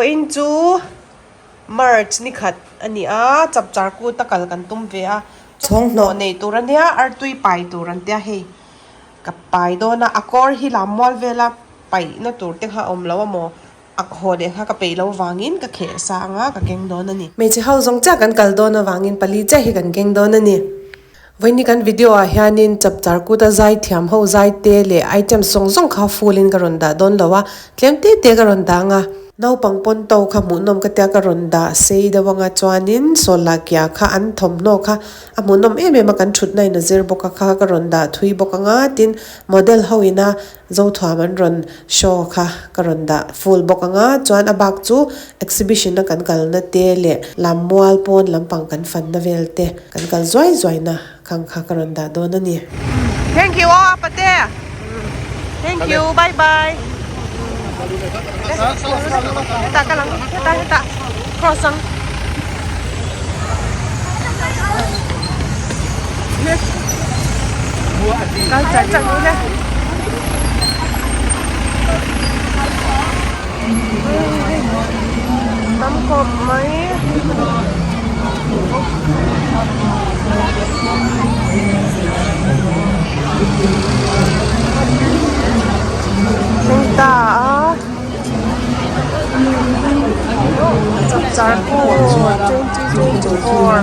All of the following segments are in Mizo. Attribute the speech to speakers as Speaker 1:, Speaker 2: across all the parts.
Speaker 1: Vawiin chu March ni khat a ni a, chapchar kut a kal kan tum ve a, chhawnghnawh nei tur a nia, artui pai tur an tia hei ka pai dawn a, a kawr hi lam mual vela paihna tur te kha a awm lo a maw A haw leh kha ka peih lo vangin ka kheh sa anga ka keng dawn a ni. Hmeichhe ho zawng chiah kan kal dawn avangin pali chiah hi kan keng dawn a ni. Vawiini kan video ah hianin chapchar kuta zai thiam ho zai te leh item zawng zawng kha full in ka rawn dah dawn lo a, tlem te te ka rawn dah anga. Naupang pawn to kha hmuhnawm ka tia ka rawn dah sei deuh anga chuanin sawla kia kha an thawmhnaw kha a hmuhnawm em em a kan thutna in a zir bawk a kha ka rawn dah thui bawk anga tin model ho ina Zothuam an rawn show kha ka rawn dah full bawk ang a, chuan a bak chu exhibition a kan kalna te leh lammual pawn lampang kan fanna vel te kan kal zuai zuai na khang kha ka rawn dah dawn a ni. Thank you aw Pate. Thank you bye bye. Hetah ka lang hetah hetah cross ang. Kal char char mai le. Tam khawp mai. Thleng ta a. Chapchar kut 2024.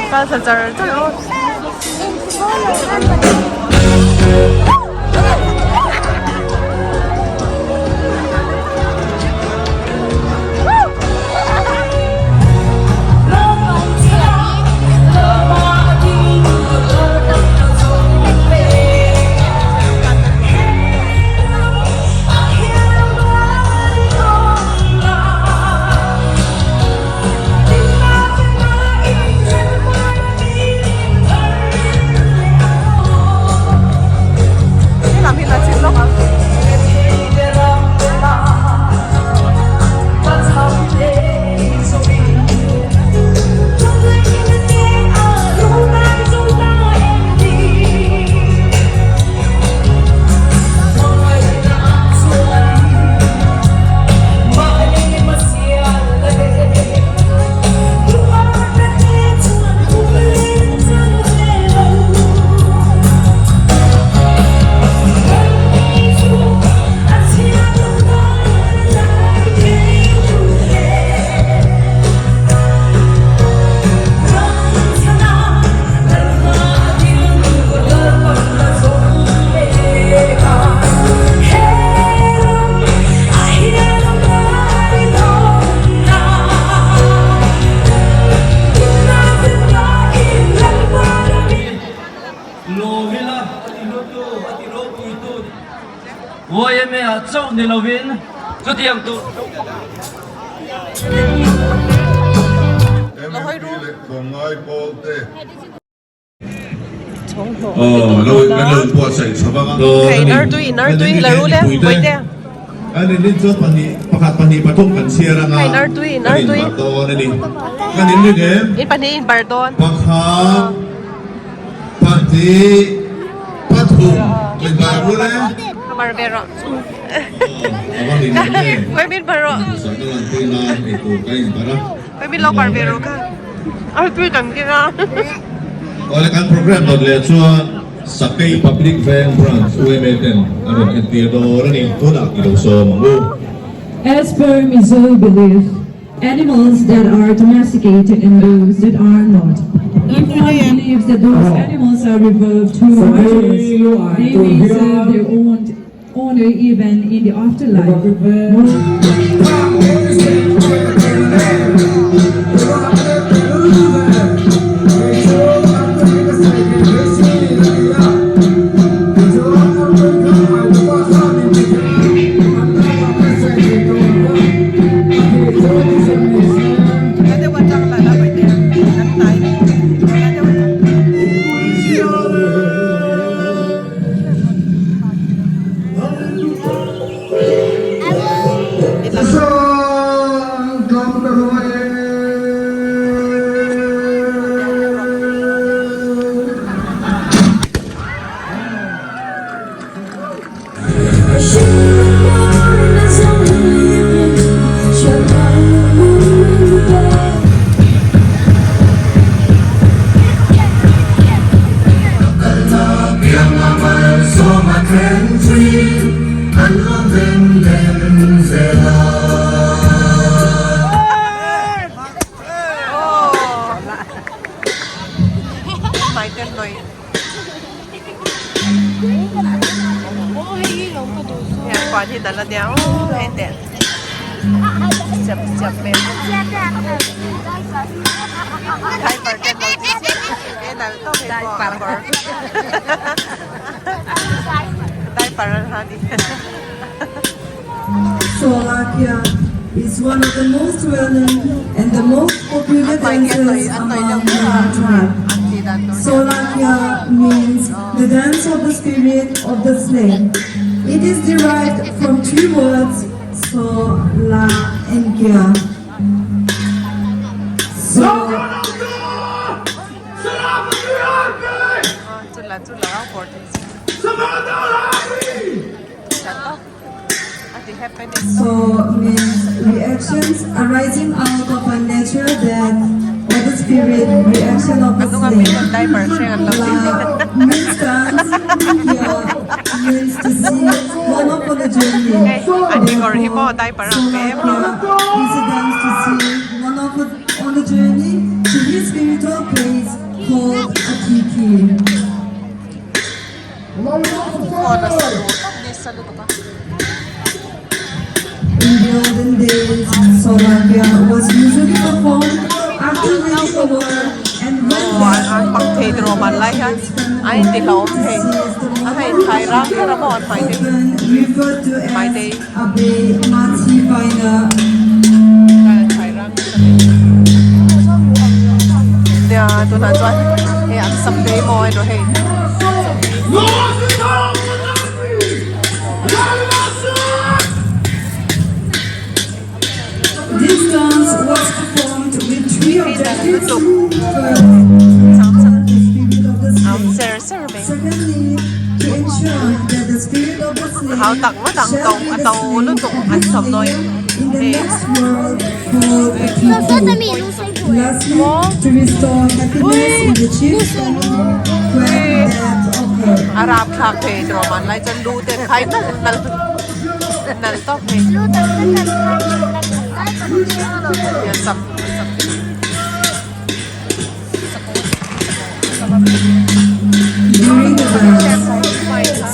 Speaker 1: Kal thla char char aw.
Speaker 2: YMA chauh ni lovin chutiang tur
Speaker 3: MMP leh Tlawmngai pawl te.
Speaker 4: Awle kan program dawt leh chuan Sakei Public Veng Branch UMA ten an rawn entir dawn a ni. Tunah i lo sawm ang u.
Speaker 5: As per Mizo belief, animals that are domesticated and those that are not. If one believes that those animals are revered to martyrs, they may serve their own owner even in the afterlife. Slovakia is one of the most well-known and the most popular dances among the tribe. Solakia means the dance of the spirit of the slave. It is derived from two words, so, la, and kia. So, So means reactions arising out of a natural death or the spirit reaction of a slave. La means dance, kia means to see one up on the journey. Therefore, Solakia is a dance to see one up on the journey to his spiritual place called Akiki. In the olden days, Solakia was usually performed after winning a war and when
Speaker 1: An bang thei tiraw man lai hian a inti hlauhawm thei a hei thai rang kher a maw an hmai te
Speaker 5: often referred to
Speaker 1: hmai
Speaker 5: as
Speaker 1: te
Speaker 5: Abe Mati Vaina.
Speaker 1: Nia tunah chuan hei an sam te hi maw emaw hei.
Speaker 5: This dance was performed with three objectives. First, to honor the spirit of the
Speaker 1: Am
Speaker 5: slave.
Speaker 1: ser ser mai.
Speaker 5: Secondly, to ensure that the spirit of the slave
Speaker 1: Hau tak ngawt ang
Speaker 5: shall
Speaker 1: to
Speaker 5: be
Speaker 1: a
Speaker 5: the
Speaker 1: to
Speaker 5: slave
Speaker 1: lutuk
Speaker 5: of
Speaker 1: an
Speaker 5: the
Speaker 1: thawmhnaw
Speaker 5: slayer in the
Speaker 1: hei.
Speaker 5: next world called Akiki. Lastly, to restore happiness in the chief's family when death occurred.
Speaker 1: A rap thlak thei tiraw man lai chuan lu te khai nal nal nal tawp hei. Hian sam
Speaker 5: During the dance,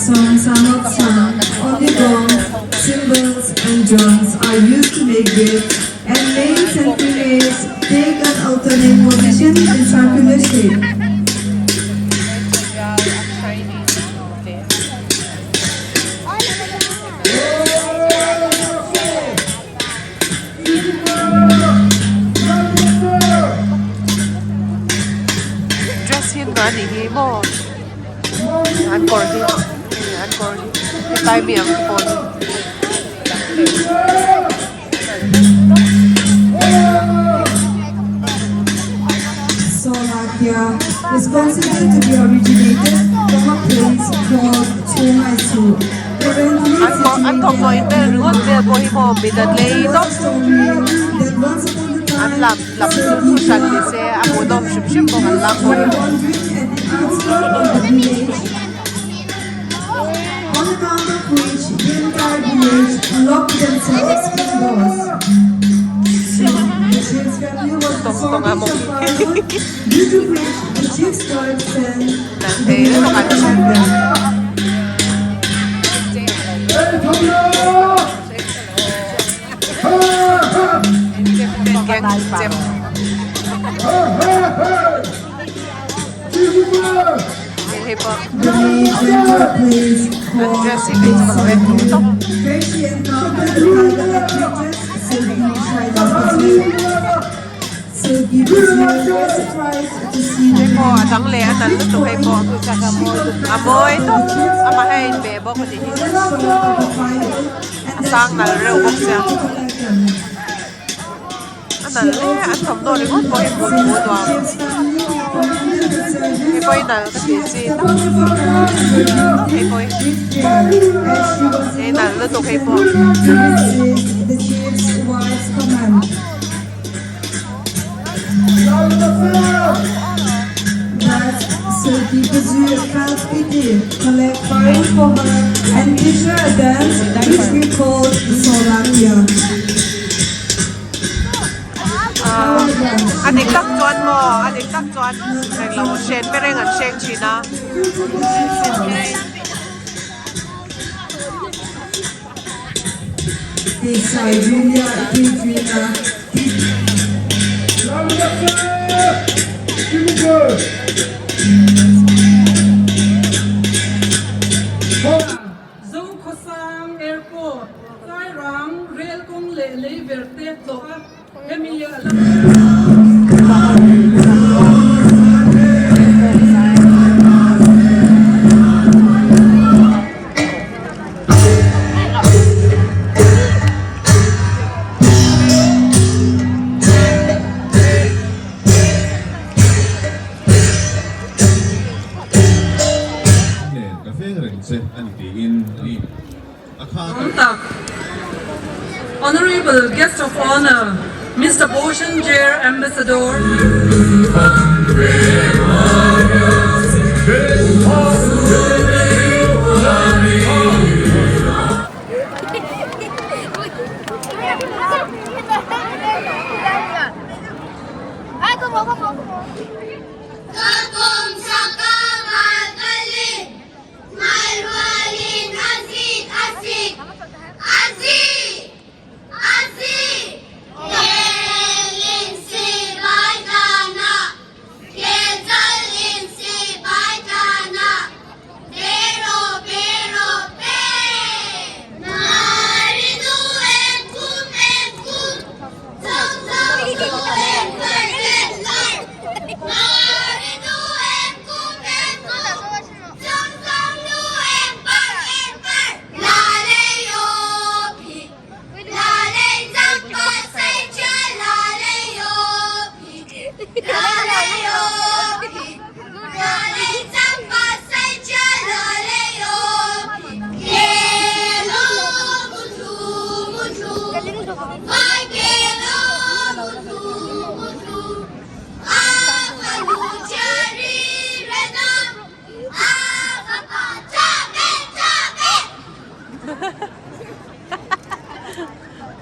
Speaker 5: songs are not sung, only gongs, cymbals, and drums are used to make beats, and males and females take an alternate position in circular shape.
Speaker 1: Dress hi an nih hi maw an kawr hi an kawr hi hetlai mi ang te pawh hi.
Speaker 5: Slovakia is considered to be originated from a place called Chongaisu, currently
Speaker 1: An kawr an thawmhnaw
Speaker 5: situated
Speaker 1: in vel ringawt vel pawh hi maw mi dat lei tawp.
Speaker 5: story that once upon a
Speaker 1: An
Speaker 5: time
Speaker 1: lam lam chu thu hran ni se a hmuhnawm hrim hrim bawk an lam
Speaker 5: were
Speaker 1: bawk.
Speaker 5: wandering at the outskirts of the village, on account of which the entire village locked themselves indoors. Soon, the chief's family was
Speaker 1: Tong tong a
Speaker 5: sorely
Speaker 1: mawng.
Speaker 5: suffered, due to which the chief's wife sent
Speaker 1: Nang
Speaker 5: the
Speaker 1: thei lutuk
Speaker 5: to
Speaker 1: an
Speaker 5: attack them.
Speaker 1: Chem ten keng chem. Hei hei pawh
Speaker 5: The maid went to a place
Speaker 1: an
Speaker 5: called
Speaker 1: dress hi kei chu ka lo en duh tawp.
Speaker 5: where she encountered the tiger actress Silky Shailaspati. Silky was surprised to see the
Speaker 1: Hei pawh a dang leh a nalh lutuk hei pawh a mawi tawp amah hei a inbe bawk a ni hi a sang nalh reuh bawk sia. A nalh hle an thawmhnaw ringawt pawh hi hmuh hmuh nuam hei pawh hi nalh ka tih chi tak hei pawh hi hei nalh lutuk hei pawh. A dik tak chuan maw a dik tak chuan englo hren pereng an hreng thin a.
Speaker 6: Zokhawsang Airport, Sairang Rail kawng leh leiver te tlawh a, hemi a lo.
Speaker 4: Nen ka veng reng che a ni tiin a ni. A kha
Speaker 6: Awm tak. Honourable Guest of Honour Mister Bhushan Jer Ambassador.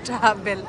Speaker 1: Travel.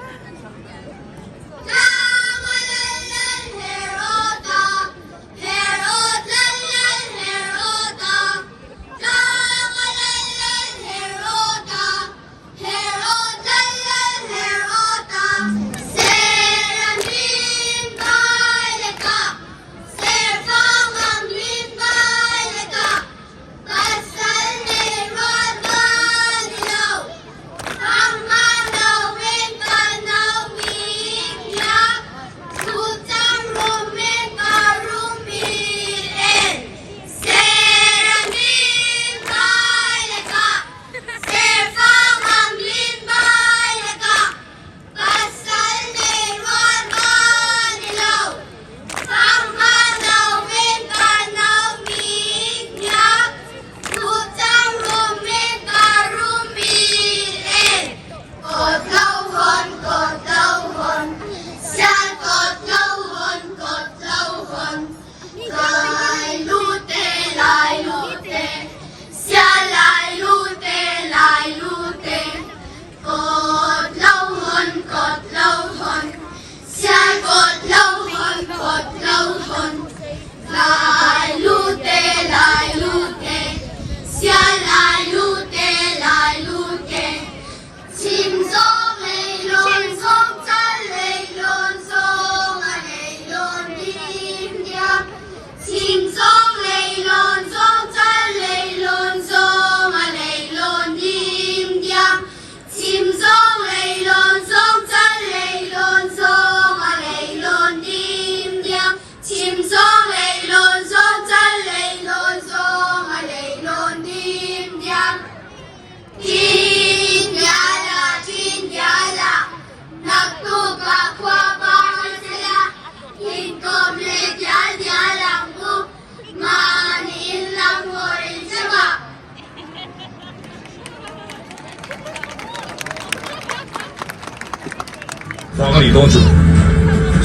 Speaker 4: dawn chu?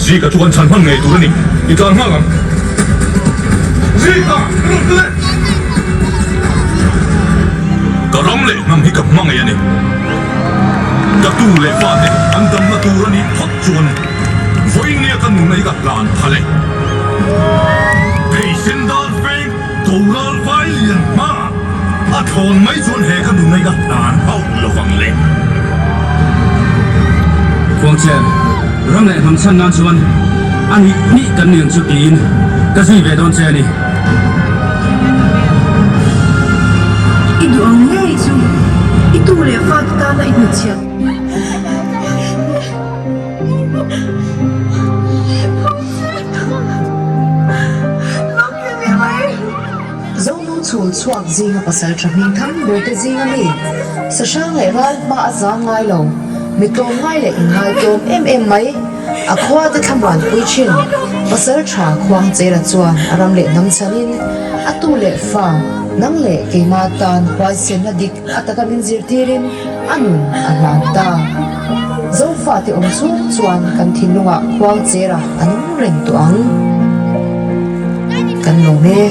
Speaker 4: Zika chu kan chhan hman ngei tur a ni. I tlan nghal ang. Zika! Ka rawn kal e! Ka ram leh hnam hi ka hma ngei a ni. Ka tu leh fa te an damna tur a nih phawt chuan vawiin nia ka nunna hi ka hlan phal e. Thei sen dal feng Toral vai lian hma a thlawn mai chuan he ka nunna hi ka hlan hauh lo vang le.
Speaker 2: Khuangchen, ram leh hnam chhan nan chuan a nih nih kan ni ang chu tiin ka zui ve dawn che a ni.
Speaker 7: I duh ang ngei chu i tu leh fa te tana i hnutchhiat.
Speaker 8: Zonu chhul chhuak zinga pasal tha hming thang ber te zinga mi, sahrang leh ral hma a zang ngai lo, mi tlawm ngai leh inngai tlawm em em mai, a khua te thlamuan pui thin, pasal tha Khuangchera chuan a ram leh hnam chhanin a tu leh fa, nang leh keima tan huaisenna dik a taka min zirtirin a nun a hlan ta. Zofate awm chhung chuan kan thinlungah Khuangchera a nung reng tawh ang. Kan lawm e.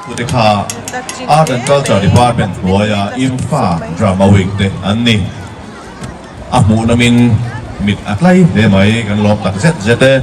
Speaker 4: Tute kha Art and Culture Department hnuaia Imfa Drama Week te an ni. A hmuh namin mit a tlai hle mai, kan lawm tak zet zet e.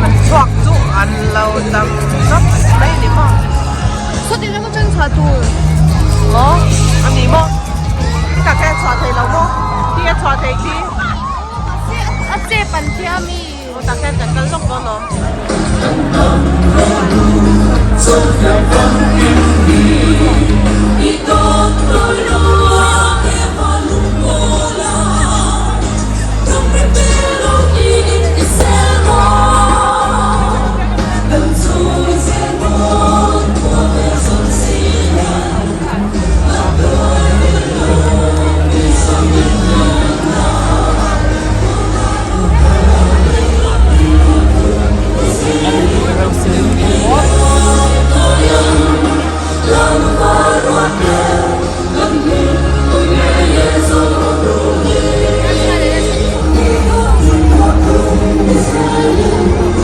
Speaker 1: An chhuak chu an lo dang zap mai ni maw?
Speaker 9: Sawti lam atang chhuah tur.
Speaker 1: Maw? A ni maw? Khitah khian chhuah thei lo maw? Khi a chhuah thei khi.
Speaker 9: A chep an tia mi.
Speaker 1: Aw tah khian kan kal lawk dawn lawm.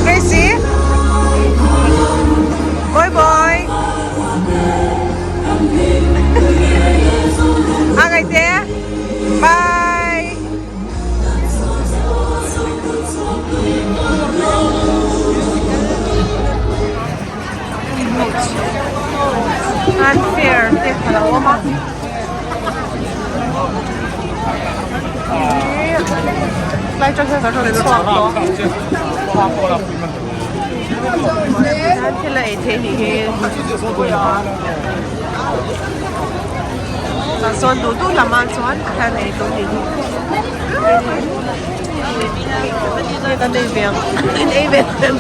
Speaker 1: Gracie Bye bye A ngai te Bye An fair te a lo awm a Lai tang hian kan rawn chhuak tawh an thil a ei theih nih hi tah sawn duh duh lamah chuan a ei tur nih hi kan ei ve ang kan ei ve ang.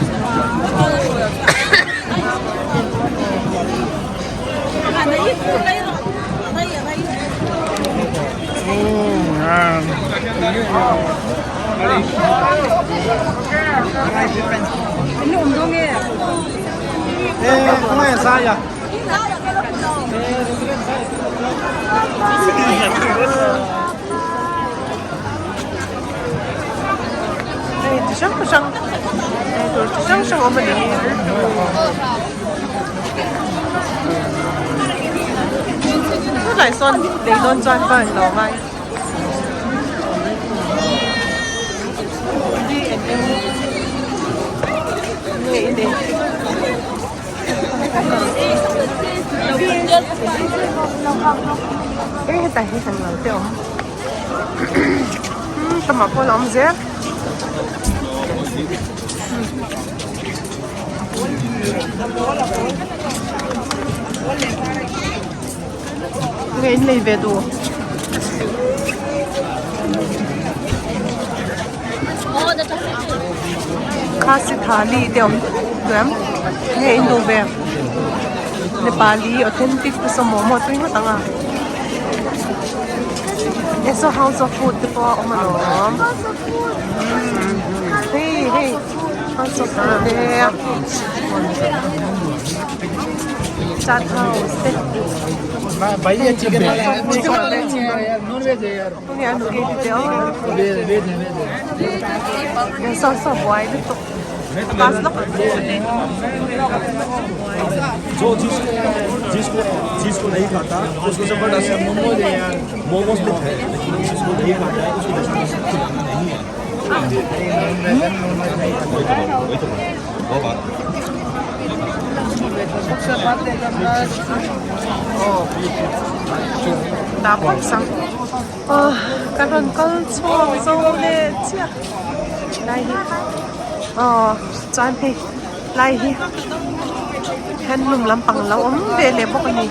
Speaker 1: Hei chi hrang hrang ei tur chi hrang hrang awm a ni. Tunah sawn lei dawn chuan va an lo ngai. Ê hetah hi kan lo te awm tamah pawh a la awm zel. Nge in lei ve duh? Khasi thali te awm em? Nge in duh ve? Nepali authentic te saw momo tui ngawt ang a. E saw house of food te pawh a awm alawm. Hei hei house of food te chat house te. Aw ka rawn kal chhuak zo leh chiah lai hi aw chuan hei lai hi handloom lampang lo awm ve leh bawk a ni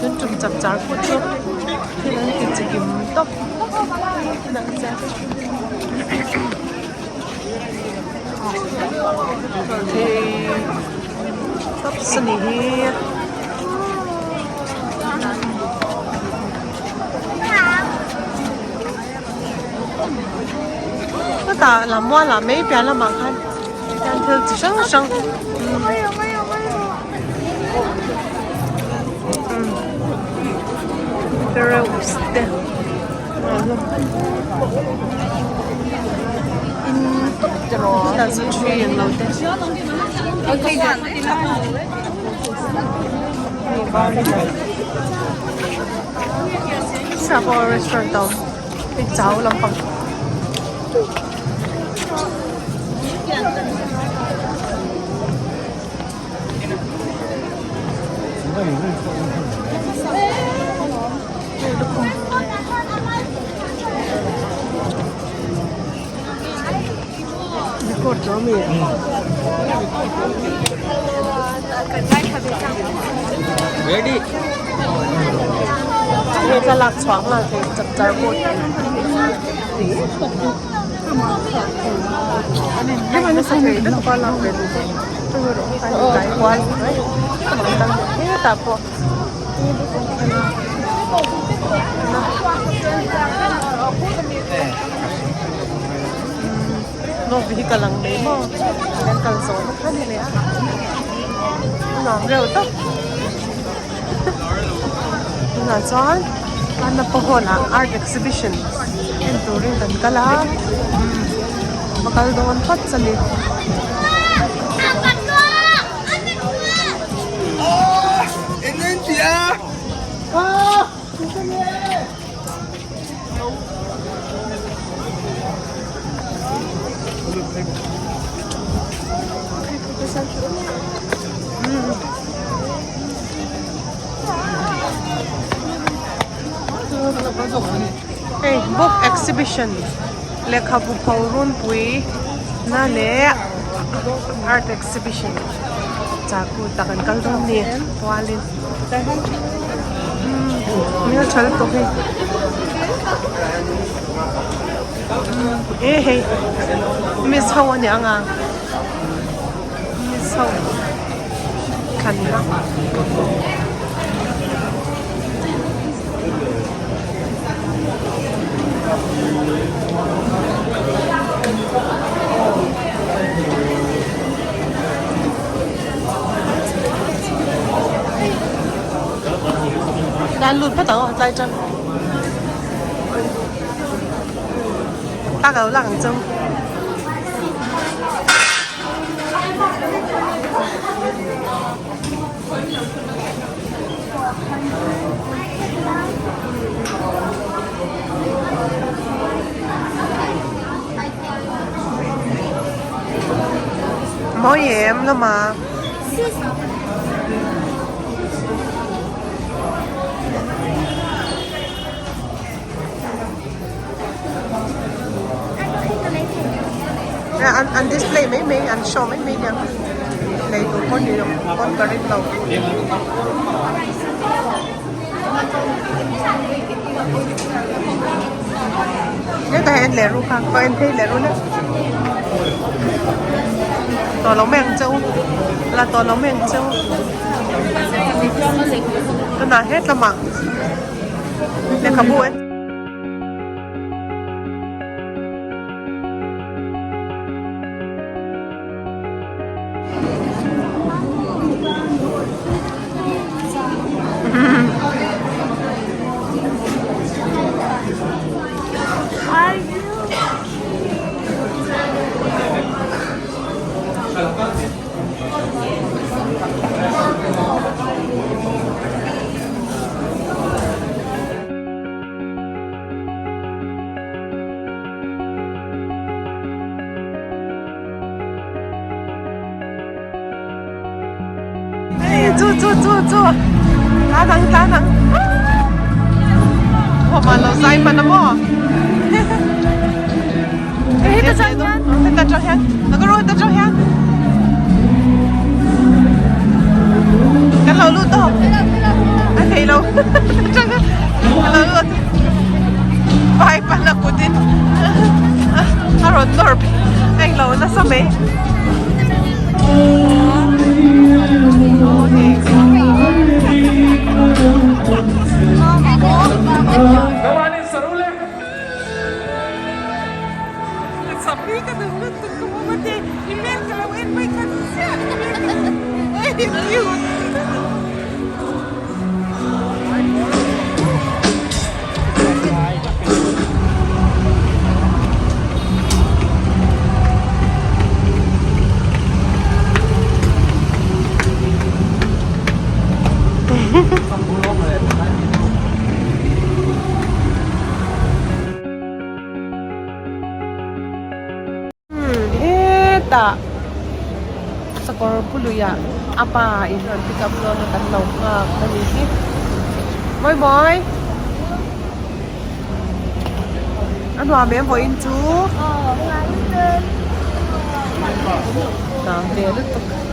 Speaker 1: tun tum chap char pawh chu thil an ti chikim tawp Tawp a nih hi. Chutah lam mualah mai piah lamah khan hian thil chi hrang hrang te. Hetah chu tree ang lo te. Hei var hi dah. Savo restaurant a awm. Hei chau lampang. He thlalak chhuah nghal thei chapchar kut nasa thei lutuk a lak ve duh te tlai kual hetah pawh. No vehicle ang mai maw kan kal zawh na kha ni leh a nuam reuh tawp tunah chuan Anapa hall ah art exhibition en turin kan kal a va kal dawn phawt a ni. Hei book exhibition lehkhabu pho runpui na leh art exhibition chakut tak an kal dawn a ni pualin hmel tha lutuk hei e hei miss ho a ni ang a miss ho thlan na. Dan lut phawt ang aw tlai tang tak lo lang chu. Mawi em lama. An an display mai mai an show mai mai nia lei tur pawn ni lo pawn ka ring lo. Hetah hian leh ru kha ka en phei leh ru lek tawh lo mai ang che u la tawh lo mai ang che u tunah het lamah lehkhabu en. Chu chu chu chu tlan ang tlan ang Khawma lo zai hman a maw Heta tang hian heta tang hian ka ru heta tang hian kan lo lut tawh a thei lo heta tang hian ka lo lut vai pan a kutin a rawn nawr a englo nasa mai. Hetah sakawr buluiah a pa in rawn pick up dawn a kan lo nghak a ni hi. Mawi mawi! A nuam em vawiin chu? Nuam ve lutuk.